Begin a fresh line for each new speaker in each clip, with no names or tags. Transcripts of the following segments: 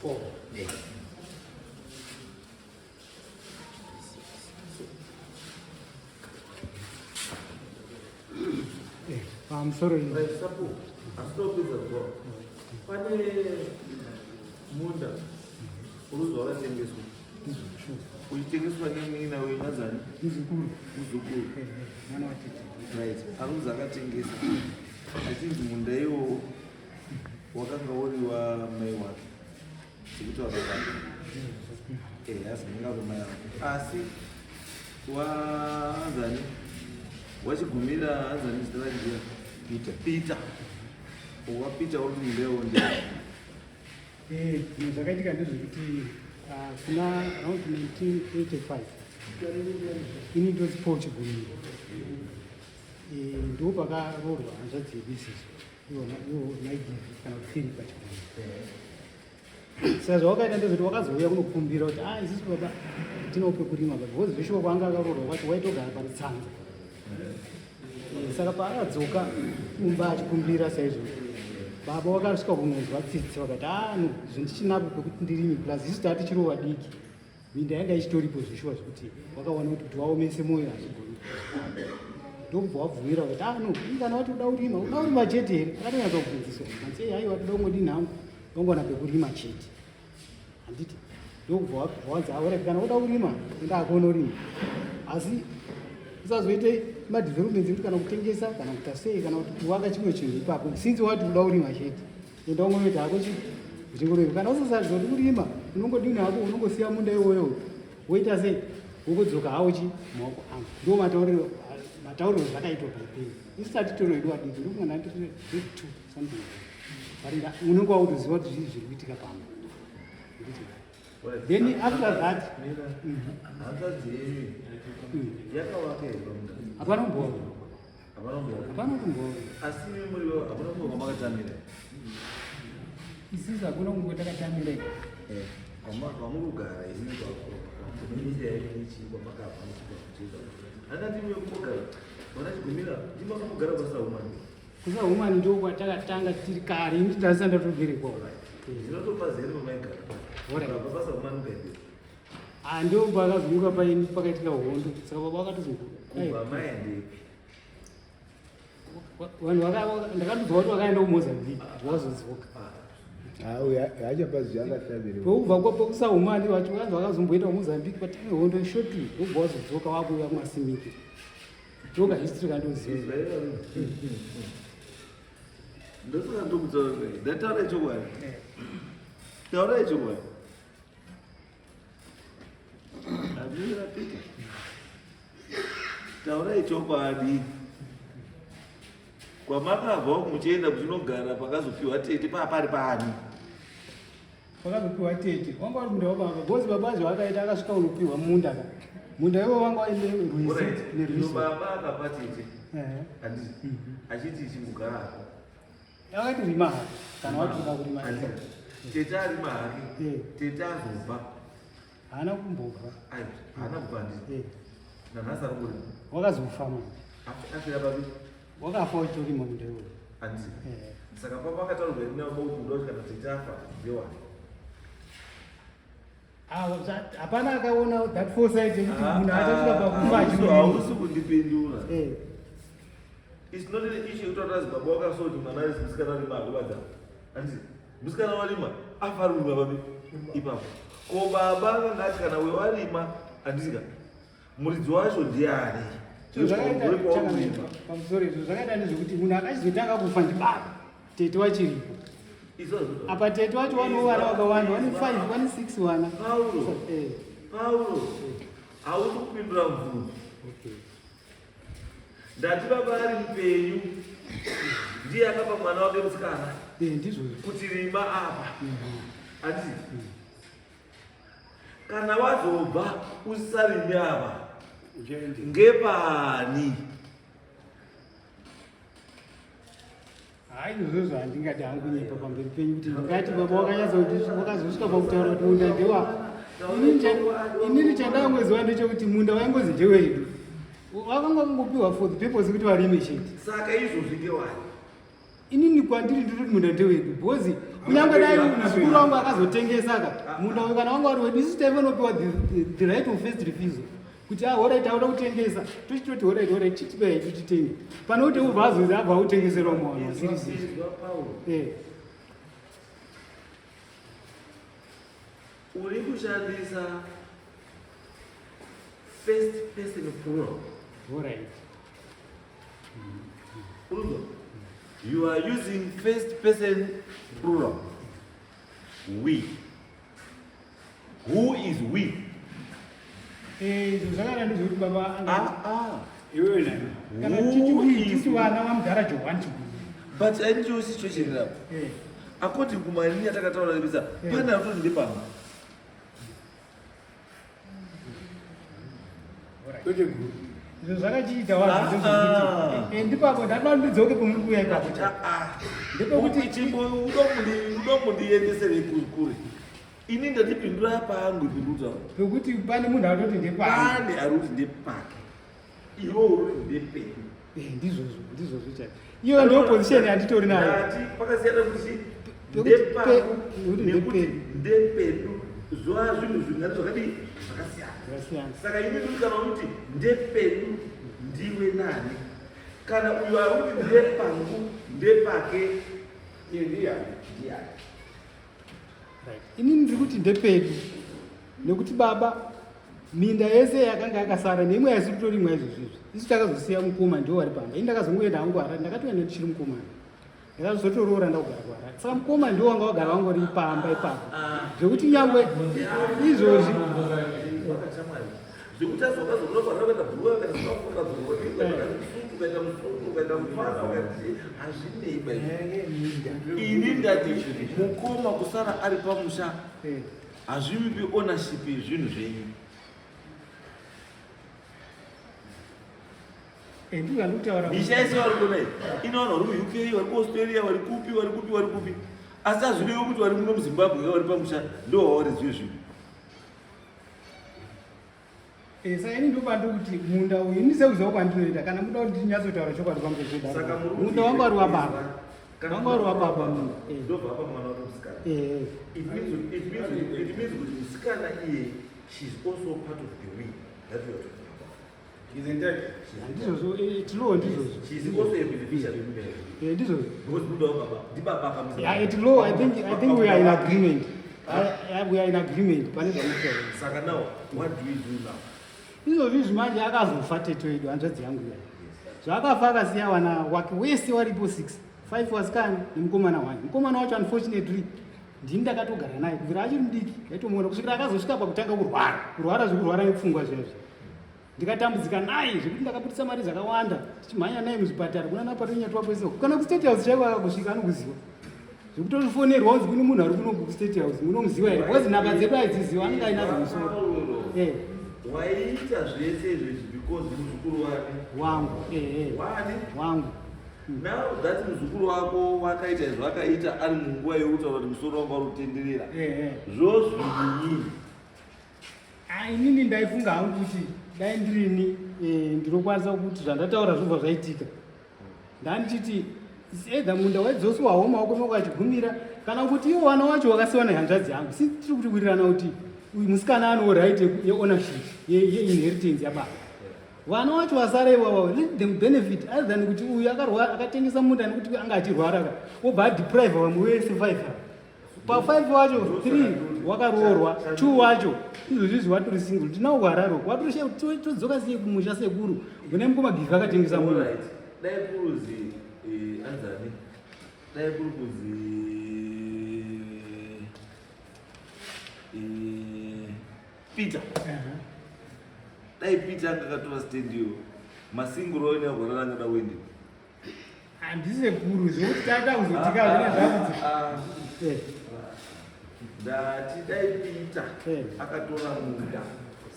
4.
Pamusoro
asitopedza kuwa pane munda uruzi wakatengeswa uchitengeswa nemuina wenyu azani
muzukuru
muzukuru
mwana watete
right aruzi akatengesa achinzi munda iwowo wakanga uri wamai wake sekuti wakakati eh asi munda wamai wake asi waanzani wachigumira anzani zita rake ndiya
Peter.
Peter waPeter uri munda iwowo ndiye
Eh, zvakaitika ndezvekuti ah, kuna around 1985 ini ndozi Paul Chigumira Eh, ndo pakaroorwa hanzvadzi yedu isisu iwo maigivi kana kuti Philip Chigumira saka zvawakaita ndezvekuti wakazouya kunokumbira kuti ah isusu baba tinawo pekurima baba because zveshuwa kwaanga akaroorwa kwacho waitogara parutsanza Eh, saka paakadzoka kumba achikumbira saizvozvo baba wakasvika kunonzwa tsitsi vakati ah no zvindichinako pekuti ndirime plus isu taa tichiriwo vadiki minda yanga ichitoripo zveshuwa zvekuti wakaona kuti kuti waomese mwoyo hazvigoni ndokubva wabvumira vakati ah no ini kana wati uda kurima uda kurima chete here akatonyatsa kubvunziswa kanzi ei haiwa toda kungodini hangu ndongowana pekurima chete handiti ndokubva wanzi aore kana uda kurima enda hako unorima asi usazoite madevelopments ekuti kana kutengesa kana kuita sei kana kuti kuvaka chimwe chinhu ipapo since wati uda kurima chete enda ungonoita hako chi uchingorima kana usasazoti kurima unongodini hako unongosiya munda iwoyo woita sei wokodzoka hawo chi maoko angu ndo matauriro matauriro zvakaitwa paipei isu tatitori wedu wadiki ndokunga ndandiri two something like that unenge wakutoziva kuti zvii zviri kuitika pano then after that
hanzvadzi yenyu yakavaka here pamunda
hapana kumboona
hapana kumboona
hapana kumboona
asi imi muri hapana kumboona kwamakatamira
isusu hakuna kungo takatamira iko
kwamuri kugara imi kwamisa yenyu ichi kwamakabva muchibva kucheza handati imi kumbogara vana chigumira ndimakambogara kwasaumani
Kusahumani ndo kwatakatanga tiri kare ini ndasati ndatoberekwa
zvinotopa zero pamaigara
Alright.
baba pasaumani ukaendera
Ah, ndo pakazomuka paini pakaitika hondo saka baba vakatozongo
kubva maendepi
vanhu ndakatobva kuti vakaenda kumozambique wazodzoka
haachapazivi akatamire
pokubva kwapokusahumani vacho vanhu vakazomboenda kumozambique patanga hondo shortly wobva wazodzoka wakuuya kumasimike ndoka history kandoziva
ndosaka ndokutaura ndataura chokwadi taurai chokwadi amira Peter taurai chokwadi kwamakabva muchienda muchinogara pakazopiwa tete paa pari paani
Wakazopiwa tete wanga uri munda wababa because baba zvavakaita akasvika unopiwa munda ka munda iwo wanga waine rwizi
Alright,
nerwizi
baba akapa tete
Ehe.
handiti achiti chingogara hako
akati rima hake kana wati uda kurima
Handiti. tete arima hake
Eh.
tete azobva
haana kumbobva
Ai, haana kubva handiti
Eh.
nanhasi ari kurima
wakazofa manje
afira papi
wakafa uchitorima munda iwoyo
handiti
Eh.
saka papa akataurwa here nababa kuti muda kuti kana tete afa ndewani
Ah, hapana akaona that foresight yekuti munhu achasvika pakufa achirima
hausi kundipindura
Eh.
It's not an issue yekuti watazi baba wakasoti mwana wezi musikana arima akubadza handiti musikana warima afa ari kurima papi ipapo ko baba vanga ati kana uyo warima handiti ka muridzi wacho ndiani
Zvinhu zvakaita
Uri kwauri kurima.
pamusoro izvo zvakaita ndezvekuti munhu akachizotanga kufa ndibaba tete wachiripo
Izvozvo.
apa tete wacho wanewo vana vakawanda vane 5 vane 6 vana
Paulo
Eh,
Paulo hausi kupindura mubvunzo
okay.
ndati baba ari mupenyu ndiye akapa mwana wake musikana
Eh, ndizvozvo
kuti rima apa handiti kana wazobva usisarimi apa ngepani
Hayi izvozvo handingati hangu nyepa pamberi penyu kuti ndingati baba wakanyatsa kuti wakazosvika pakutaura kuti munda ndewa inini chandangoziva ndechekuti munda waingozi ndewedu wakanga kungopiwa for the purpose kuti varime chete
saka izvozvi ngewani
Inini kwandiri ndiri munda ndewedu because kunyange dai muzukuru wangu akazotengesa ka munda uyu kana wanga uri wedu isu taivanopiwa the right of first refusal kuti ah horait auda kutengesa tochitoti horait horait chitipai hedu titenge pane kuti ubva azonzi abva autengeserwa muvanhu vasiri
eh. Uri kushandisa first person plural.
Horait.
Uruzwa? You are using first person plural. We. Who is we?
Eh, izvo zvakana ndezvekuti baba anga
Ah, ah.
iwewe nani kana
Who
titi we
is
titi
we?
vana vamudhara Johani Chigumira.
But andiyo situation rapo.
Eh.
According kumanini atakataura nebisa,
Eh.
pane atoti ndepano.
Kwete guru.
Izvo zvakachiita wazvo
Ah,
ndezvekuti eh, ndipapo ndatoda ndidzoke pamuri kuuya ipapo. Ndepekuti
chimbo udomundiendesere kure. Ini ndatipindura pangu ipindura.
Pekuti pane munhu atoti ndepano.
Pane ari kuti ndepake. Iwe uri kuti ndepedu.
Eh, ndizvozvo, ndizvozvo chaizvo. Iyo ndiyo position yanditori nayo.
Ndati pakasiyana kuti
Pekuti
ndepangu
nekuti
nekuti
ndepedu.
ndepedu zva zvinhu zvingati zvakadii zvakasiyana.
Zvakasiyana.
Saka ini ndiri kana kuti ndepedu ndiwe nani. Kana uyo ari kuti ndepangu ndepake
Iye ndiyani?
ndiyani.
Right. Inini ndiri kuti ndepedu nekuti baba minda yese yakanga yakasara neimwe yaisi kutorimwa izvozvo izvi isu takazosiya mukoma ndiwo wari pamba ini ndakazongoenda hangu Harare ndakatoenda ndichiri mukomana ndakazotoroora ndakugara kuHarare saka mukoma ndiwo wanga wagara wangori pamba ipapo zvekuti nyangwe izvozvi
Zvekuti azokazokura kwarara kuita bhuruwa ukaita sikafuka ukaita musutu ukaita musutu ukaita mufana ukaita hazvinei bai. Ini ndati mukoma kusara ari pamusha
Eh.
hazvimupi ownership yezvinhu zvenyu.
Eh, ndizvo zvandikutaura.
Misha yese vari kuona iyi ine vanhu vari kuUK vari kuAustralia vari kupi vari kupi vari kupi asi hazvirevi kuti vari muno muZimbabwe vari pamusha ndo vawaridzi vezvinhu.
Eh, saka ini ndopandiri kuti munda uyu ini sekuziva kwandinoita kana muda kuti ndinyatsotaura chokwadi
Saka
pamusoro
muri kuti
munda wangu ari wababa
Kana
wanga uri wababa munda Eh,
ndobva apa mwana wake musikana.
eh,
It means kuti musikana iye she's also part of the we that we are talking about.
He's entitled.
ndizvozvo eh, tinowo ndizvozvo
She's also a beneficiary.
Eh, ndizvozvo
Because muda wababa ndibaba akamusa.
Yeah, at law, I think we are in agreement. We are in agreement. Pane zvamutaura.
Saka now what do we do now?
Izvozvi izvi manje akazofa tete wedu hanzvadzi yangu iya. Zvaakafa akasiya vana wake wese waripo 6. 5 wasikana nemukomana 1. Mukomana wacho unfortunately ndini ndakatogara naye kubvira achiri mudiki ndaitomuona kusvikira akazosvika pakutanga kurwara. Kurwara zvekurwara nepfungwa zviya zviya. Ndikatambudzika naye zvekuti ndakabudisa mari dzakawanda tichimhanya naye muzvipatara kuna napatonyatwa kwese kana kustate house chaiko akangosvika anokuziva. Zvekutofonerwa kunzi kune munhu ari kuno kustate house munomuziva here because nhamba dzedu aidziziva anenge ainadzo musoro. Eh.
Waiita zvese izvezvi because muzukuru wake
Wangu. Eh, eh.
wani
Wangu.
now that muzukuru wako wakaita izvo akaita ari munguva yekutaura kuti musoro wangu uri kutenderera
Eh, eh.
zvozvidii
Ah, inini ndaifunga hangu kuti dai ndirini eh, ndinokwanisa kuti zvandataura zvobva zvaitika ndandichiti either munda waidzoswawo maoko mako achigumira kana kuti iwo vana wacho wakasiwa nehanzvadzi yangu si tiri kuti wirirana kuti uyu musikana anewo right yeownership yeinheritance yababa vana wacho vasara ivavo let them benefit other than kuti uyu akarwara akatengesa munda nekuti anga achirwara ka obva adeprive vamwe vese 5 ava pa 5 wacho 3 wakaroorwa 2 wacho izvozvi izvi watori single tinawo kuHarare uko watori todzoka sei kumusha sekuru une mukoma Givhi akatengesa munda
Alright. Dai kuruzi eh, anzani dai kuri kuzi eh, Peter dai Peter anga akatora stand iyo masinguro aine agorara angada kuende
Handisekuru zvokuti tata kuzotika zvine zvakudzi Eh,
Ndati dai Peter
Eh.
akatora munda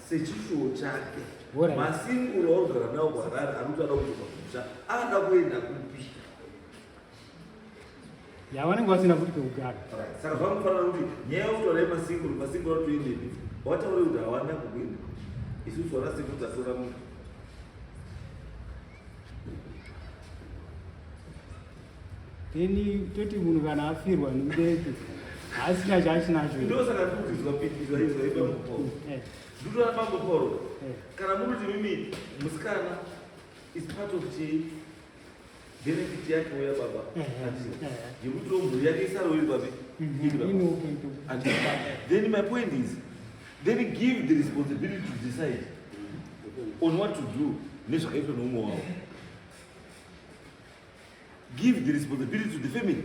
sechishuwo chake
Alright.
masinguro augara nawo kuHarare ari kuti ada kudzoka kumusha ada kuenda kupi?
Ya vanenge vasina futi pekugara.
Saka zvamufanira kuti nyaya yekutaura yemasinguro masinguro atoendepi wataure kuti hawana kukuenda isusu vana sekuru tatora munhu.
Then toti munhu kana afirwa nemubereki haasina chaachinacho.
Ndosaka ndikutizwa pitizwa izwa ibambo Paul. Ndikutoona bambo Paul. Kana muri kuti mimi musikana is part of chi benefit yake uya baba. Yekuti mhuri yake isare iri babi. Iri baba. Then my point is, then give the responsibility to decide on what to do nezvakaitwa neumwe wavo. Give the responsibility to the family.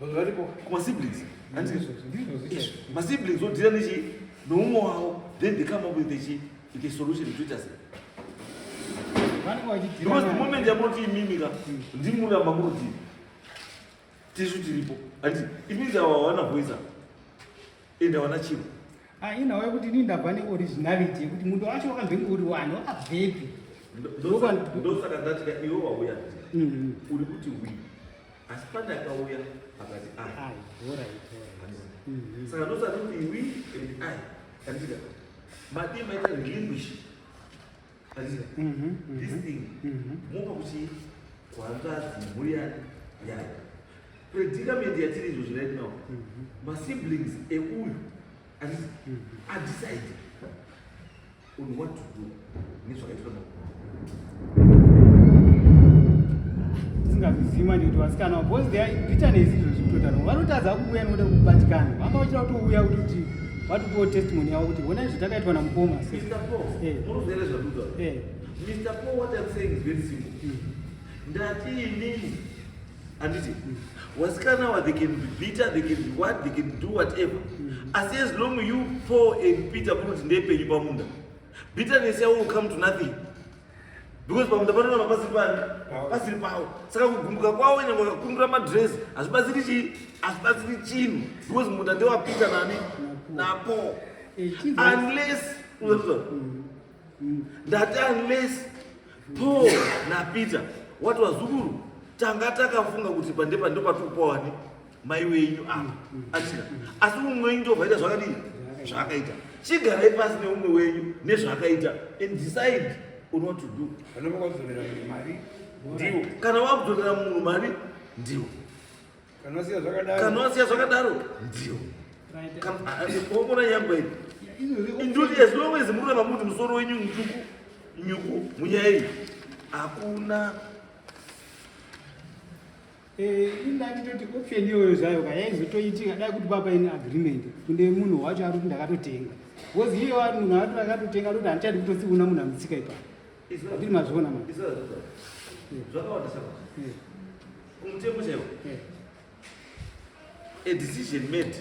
Varipo.
Kuma-siblings. Masiblings odhira nechi neumwe wavo, then they come up with a chi with a solution toita sei.
Vanenge
Because the
vachidirana.
moment yamunoti imimi ka ndimuramba muruti tisu tiripo, handiti? It means ava hawana voice apa and hawana chiro.
Ah, inhau yekuti ini ndabva neoriginality yekuti munhu wacho wakambenge uri wani, wakabvepi?
Ndosaka ndati ka iwe wauya uri kuti we, asi pane akauya akati I.
Ai, alright, alright.
Saka ndosaka kuti we and I, handika? Madii maita relinquish, handika, this thing, mopa kuti kuhanzvadzi mhuri yani yayo. Predicament yatiri izvozvi right now, masiblings euyu, handiti, adecide on what to do nezvakaitwa navo.
Tisingazvizivi manje kuti vasikana, because they are bitterness izvozvi kutotaro vanotadza kuuya nekuda kubatikana. Vanga vachida kutouya kuti vatopiwo testimony yavo kuti honai zvatakaitwa namukoma.
Mr Paul, munoziva here zvandikutaura? Mr Paul, what I'm saying is very simple. Ndati inini, handiti, wasikana wa, they can be bitter, they can be what, they can do whatever, asi as long you, Paul and Peter, munoti ndepenyu pamunda, bitterness yavo will come to nothing, because pamunda panoramba pasiri pani, pasiri pavo. Saka kugumbuka kwavo, nyange vakakundura madress, hazvibatsiri chii, hazvibatsiri chinhu, because munda ndewaPeter nani naPaul. Unless, uzatuzva ndati, unless Paul naPeter wati, "Wazukuru, tanga takafunga kuti pandepa ndo patikupawa mai wenyu apa, atika, asi umwe wenyu ndobvaita zvakadii, zvaakaita. Chigarai pasi neumwe wenyu nezvaakaita and decide on what to do."
Vanobva kwadzorera munhu mari ndiwo.
Kana wakudzorera munhu mari, ndiwo.
Kana wasiya zvakadaro.
Kana wasiya zvakadaro, ndiwo. Ona nyangwa iri indoti, as long as mururama muti musoro wenyu nyuku nyuku munyaya iyi, hakuna.
Indanditoti option iyoyo zvayo ka yaizotoitika dai kuti papa ine agreement kunde munhu wacho ari kuti ndakatotenga, because iye munhu ati akatotenga toti handichadi kutosiuna munhu amutsika ipapo. Handiri mazviona ma?
Zvakawanda saka kumutemo chaiwo, a decision made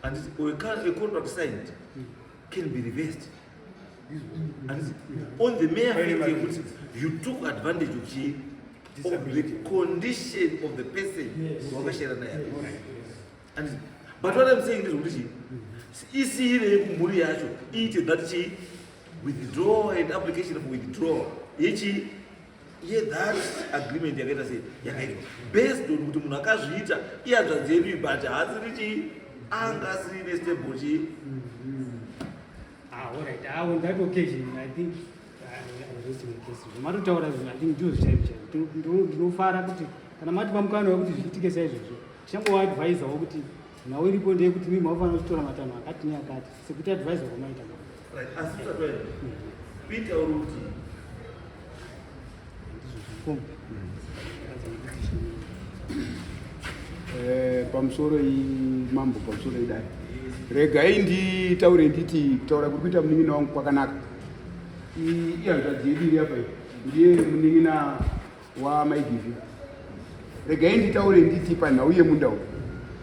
and or a contract signed can be reversed, and on the mere fact yekuti you took advantage of chi of the condition of the person wakashare naye. And but what I'm saying ndezvekuti chi isiyirei kumhuri yacho iite that chi withdraw and application of withdrawal yechi yethat agreement yakaita sei, yakaitwa based on kuti munhu akazviita ihanzvadzi yedu, but haasiri chii, anga asiri nestable chii.
Ah, all right. Ah, on that occasion, I think I rest my case. Zvamatotaura zvinhu, I think ndizvo chaizvo chaizvo. Ndinofara kuti kana mati pamukana wekuti zviitike saizvozvo, tichangovaadvisawo kuti nhau iripo ndeyekuti mimi mafanira kuchitora matanho akati neakati, sekuti advisa kwamaita.
Right, asi tusatoenda, Peter uri kuti
Ndizvo zvikoma.
Pamusoro mambo, pamusoro idai, regai nditaure nditi kutaura kuri kuita munin'ina wangu kwakanaka. Ihanzvadzi yedu iri apa iyi ndiye munin'ina wamaigivi. Regai nditaure nditi panhau yemunda uyu,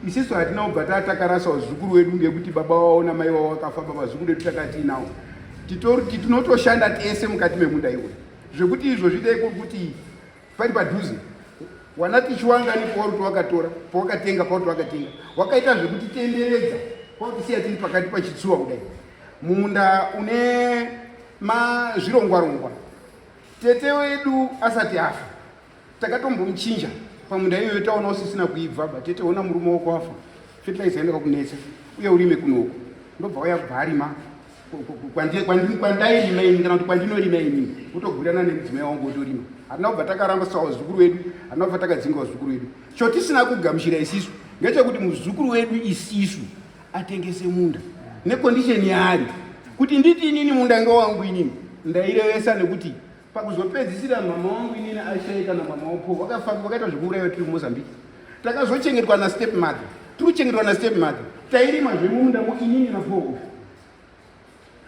isisu hatina kubva tatakarasa vazukuru wedu ngekuti baba wavo namai wavo vakafa. Baba zukuru vedu takatiinawo, titori tinotoshanda tese mukati memunda iwoyo, zvekuti izvozvi dai kuri kuti pari padhuze wana tichiwangani pauri wakatora pawakatenga, pauri wakatenga, wakaita zvekutitenderedza kwakutisiya tiri pakati pachitsuwa kudai, mumunda une mazvirongwarongwa. Tete wedu asati afa takatombomuchinja pamunda iyoyo, taona usisina kuibva. Ba tete, ona murume wako afa, fertilizer inoda kunetsa, uye urime kunoko. Ndobva uya kubva arima. Kwandairima ini kana kuti kwandinorima ini, kutogurana nemudzimai wangu wotorima. Hatina kubva takaramba vazukuru vedu, hatina kubva takadzinga vazukuru vedu. Chotisina kugamuchira isisu ngechekuti muzukuru wedu isisu atengese munda necondition yaari kuti nditi inini munda ngewangu. Inini ndairevesa nekuti pakuzopedzisira mama wangu inini ashaika namama wapo vakafamba vakaita zvekuuraiwa tiri kuMozambique. Takazochengetwa nastep mother, tiri kuchengetwa nastep mother, tairima zvemumunda mo inini napo.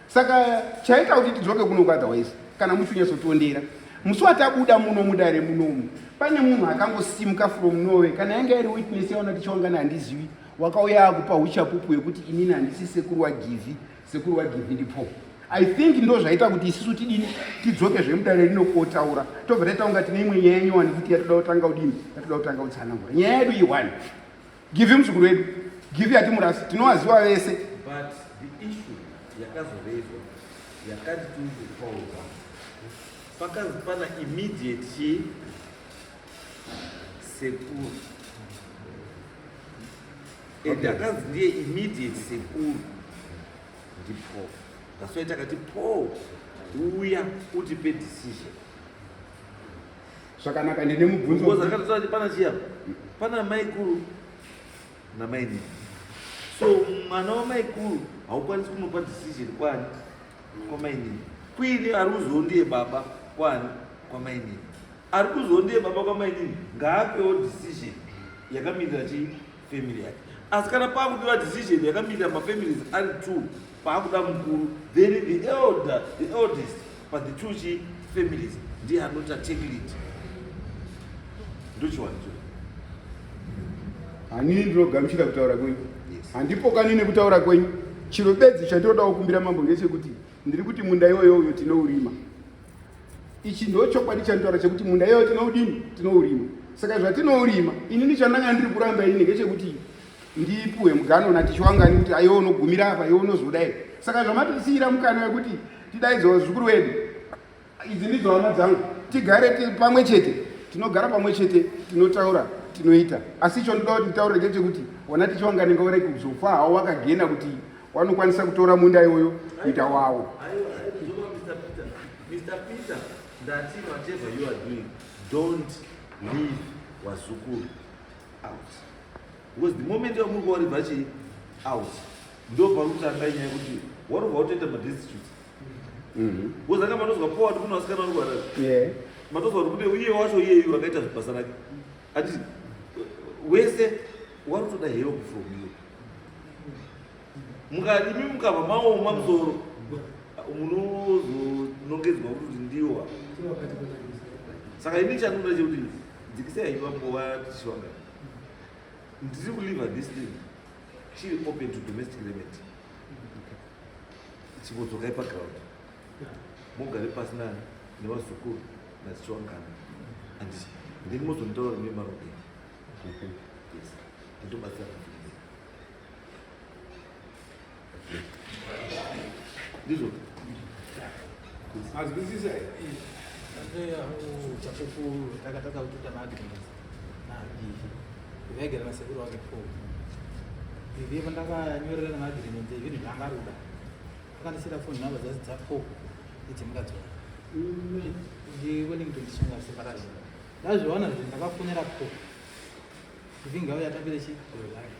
Saka chaita kuti tidzoke kuno, otherwise kana muchinyatsotiondera musi watabuda muno mudare munomu, pane munhu akangosimuka from nowhere, kana yanga iri witness yaona tichiwangana handizivi, wakauya akupa uchapupu hwekuti inini handisi sekuru waGivhi, sekuru waGivhi ndipo. I think ndo zvaita kuti isusu tidini, tidzoke zvemudare rino kotaura. Tobva taita kunga tine imwe nyaya nyowani kuti yatoda kutanga kudini, yatoda kutanga kutsanangura. Nyaya yedu i1, Givhi muzukuru wedu. Givhi hatimurasi, tinowaziwa vese.
But the issue yakazorezwa yakati tiri kupaudza, pakanzi pana immediate chi sekuru and akanzi ndiye immediate sekuru ndiPaul. That's why takati, "Paul, uya utipe decision."
Zvakanaka, ndine mubvunzo.
Because akati pana chiya, pana maikuru namainini, so mwana wamaikuru haukwanisi kunopa decision kwani kwamainini, kuine ari kuzowo ndiye baba kwani kwamainini. Ari kuzowo ndiye baba kwamainini ngaapewo decision yakamirira chi family yake. Asi kana paakudiwa decision yakamirira mafamilies ari two, paakuda mukuru, then the elder, the eldest but the two chi families ndiye anota take lead. Ndochiwanicho.
Hanini ndinogamuchira kutaura kwenyu.
Yes.
Handipokani nekutaura kwenyu. Chiro bedzi chandinoda kukumbira mambo ngechekuti ndiri kuti munda iyoyo uyo tinourima. Ichi ndo chokwadi chanditaura chekuti munda iyoyo tinoudini, tinourima. Saka zvatinourima, inini chandanga ndiri kuramba inini ngechekuti ndipuwe mugano natichiwangani kuti aiwe unogumira apa, iwe unozodai. Saka zvamatisiyira mukana wekuti tidaidze vazukuru vedu, idzi ndidzo hama dzangu, tigare pamwe chete, tinogara pamwe chete, tinotaura, tinoita. Asi icho ndoda kuti nditaure ngechekuti wana tichiwangani ngaureke kuzofa hawo wakagena kuti wanokwanisa kutora munda iwoyo kuita wawo.
Aiwa, aiwa, Mr. Peter, Mr. Peter, ndati whatever you are doing, don't leave wazukuru out, because the moment yamuri kuwaribva chii out, ndo pari kutanga nyaya yekuti warubva utoita madestitute, because anga matozwa powa kuti kune vasikana vari kuHarare, matozwa kuti kune uye wacho iyeyu akaita basa rake ati wese wari kutoda help from you. Imi mukabva maoma musoro, munozonongedzwa kuti ndiwa. Saka ini chandinoda chekuti dzikisai vangova tichiwanga, ndiri kuleave this thing chiri open to domestic remedy. Chimbodzokai paground, mugare pasi nani nevazukuru naTichiwangana, anditi? Then mozonitaura nemaroge. Yes, nditobatsira. Ndizvo.
Mazwisisa?
Chapupu takataka kutoita maagreements naGivhi, vaigara nasekuru wake Paul. Givhi pandakanyorera nemaagreements ezvinhu zvaanga ari kuda, akandisira phone number dzasi dzaPaul nedzemukadzi wake ndiWellington Chinga Separage. Ndazviona zvinhu, ndakafonera Paul. Givhi ngauya atambire chi zviro zvake.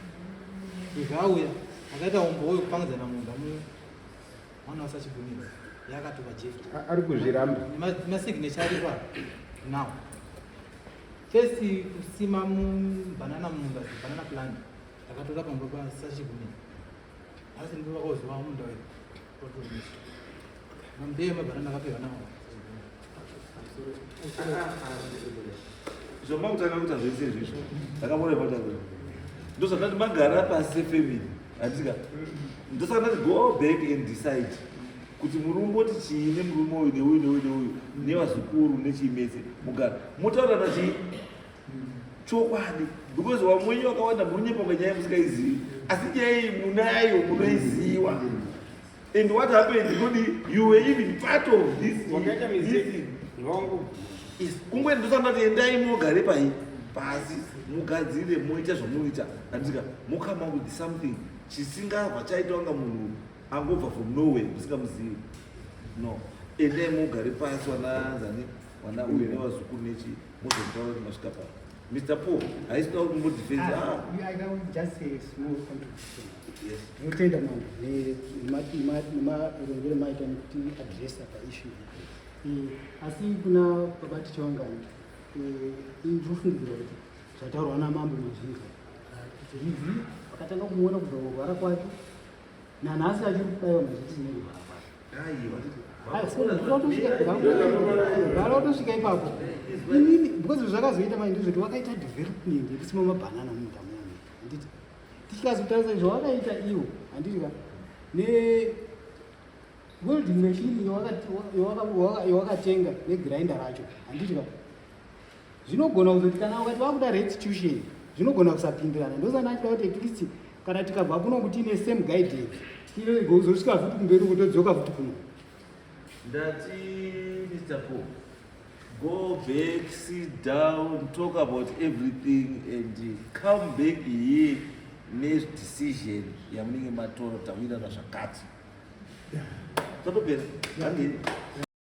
Givhi auya, akaita umbowo wekupangidzana munda mu mwana waSachigumira yakatoka Jeff.
Ari kuzviramba.
Masignature aripo apa. Now first kusima mubanana munda, banana plant takatora pamba paSachigumira, asi ndipo vakaziva munda wedu otorimisa mambeu emabanana akapiwa nawo.
Zvamakutanga kuita zvese izvizvo ndakabona matanga, ndosaka magara pasi sefamily, handika? Ndosaka ndati go back and decide kuti murumboti chii nemurume uyu neuyu neuyu neuyu nevazukuru nechii, mugara motaurana chii chokwadi, because vamwe wenyu vakawanda munonyepa nyaya musikaizivi, asi nyaya iyi munayo, munoiziva. And what happened kodi, you were even part of this.
Wakaita
this
mistake.
thing.
Wrong.
Yes, kungwe ndosandati endai mugare pai pasi, mugadzire, moita zvamunoita, handika? Mocome up with something chisingabva chaita wanga munhu. Angobva from nowhere, musingamuzivi, no. Endai mugare pasi, wanazani, wana uyu nevazukuru nechi, mozotaura kuti masvika pa Mr Paul. Haisi kuda kuti mumbodefense. Ah.
I can just say a small contribution.
Yes.
Ndinotenda mambo nemarongero maita nekuti addressa paissue iyi. Asi kuna baba Tichawangani, ndinofungidzira kuti zvataurwa namambo mazhinji kuti hivi vakatanga kumuona kubva kurwara kwake nanhasi achiri kubayiwa mazviti nekurwara kwake.
Aiwa.
Gara utosvika ipapo inini, because zvakazoita mai ndezvekuti wakaita development yekusima mabhanana mumunda muyani, handiti? Tichikazotarisa zvawakaita iwo, handiti ka, ne welding machine yawakatenga negrinder racho, handiti ka, zvinogona kuzoti kana ukati wakuda restitution zvinogona kusapindirana. Ndosana achida kuti at least kana tikabva kuno kuti ine same guidance, uzosvika futi kumberi kutodzoka futi kuno.
Ndati, Mr Paul, go back, sit down, talk about everything and come back here nedecision yamunenge matora. Tawirana zvakati, tatopera. Handei.